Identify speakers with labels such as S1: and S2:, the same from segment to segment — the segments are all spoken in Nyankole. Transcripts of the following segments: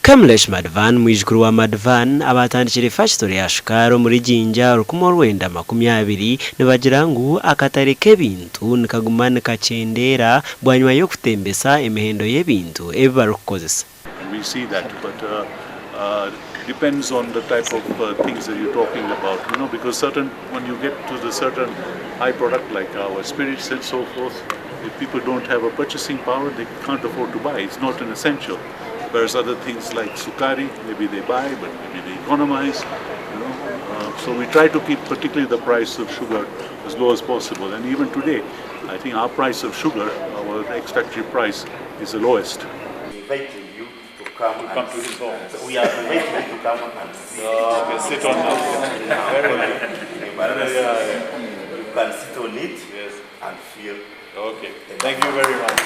S1: Kamlesh Madhvan, mwijukuru wa Madhvan, abaatandikire fakitore ya shukaari omuri Jinja 1920 nibagira ngu akatare k'ebintu nikaguma nikakyendeera bwanyima y'okutembesa emihendo y'ebintu ebi barikukozesa.
S2: We see that but depends on the type of things that you're talking about you know because certain when you get to the certain high product like our spirits and so forth if people don't have a purchasing power they can't afford to buy it's not an essential whereas other things like sukari maybe they buy but maybe they economize you know so we try to keep particularly the price of sugar as low as possible and even today I think our price of sugar our ex-factory price is the lowest.
S3: Inviting you to come
S2: To
S3: and
S2: come to his home.
S3: So we are inviting you to come and see.
S2: Okay, sit on it.
S3: Very good.
S2: Yeah,
S3: You can sit on it
S2: Yes.
S3: and feel
S2: Okay. Thank you very much.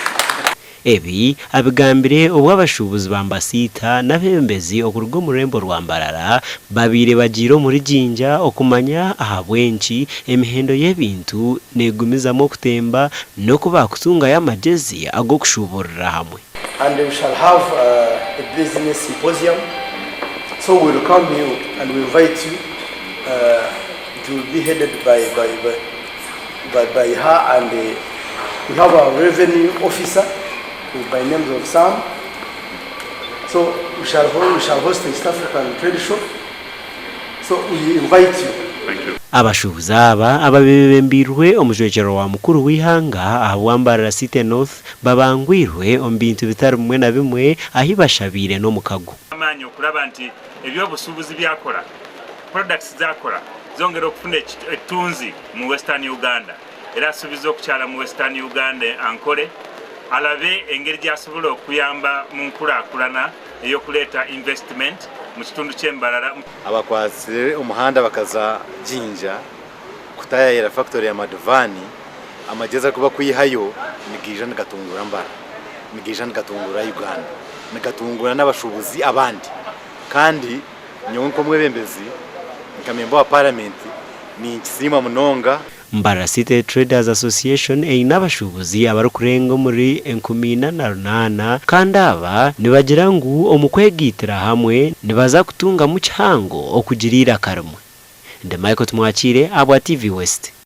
S1: Ebi abigambire obu abashuubuzi ba Mbasiita n'abeebembezi okuruga omu rurembo rwa Mbarara babaire bagiire omuri Jinja okumanya ahabw'enki emihendo y'ebintu neegumizamu okutemba n'oku baakutungayo amagyezi ag'okushuuburira hamwe.
S4: And we shall have a business symposium so we welcome you and we invite you it will be headed by by by by by her and we have our revenue officer by names of Sam so we shall we shall host the East African trade show so we invite you.
S2: Thank you.
S1: Abashuubuzi aba ababebembeirwe omujwekyerwa wa mukuru w'eihanga ahabwa Mbarara City North babangwirwe omu bintu bitari bimwe na bimwe ahi bashabiire n'omukago.
S5: Amaanyi okuraba nti ebyobusuubuzi byakora, products zakora zongera okufuna ettunzi mu Western Uganda era asuubiza okukyala mu Western Uganda Ankole alabe engeri gyasobola okuyamba mu nkulakulana ey'okuleeta investment mu kitundu ky'e Mbarara.
S6: Abakwatsire omuhanda bakaza Jinja kutaayaayira fakitori ya Madhvani, amagyezi agu barikwihayo nigaija nigatunguura Mbarara, nigaija nigatunguura Uganda, nigatunguura n'abashuubuzi abandi. Kandi nyowe nk'omwebembezi, nka memba wa paramenti ninkisiima munonga.
S1: Mbarara City Traders Association eine abashuubuzi abarikurenga omuri 4800 kandi aba nibagira ngu omu kwegaitira hamwe nibaza kutungamu kihango okugira eiraka rimwe. Ndi Michael Tumwakiire ahabwa TV West.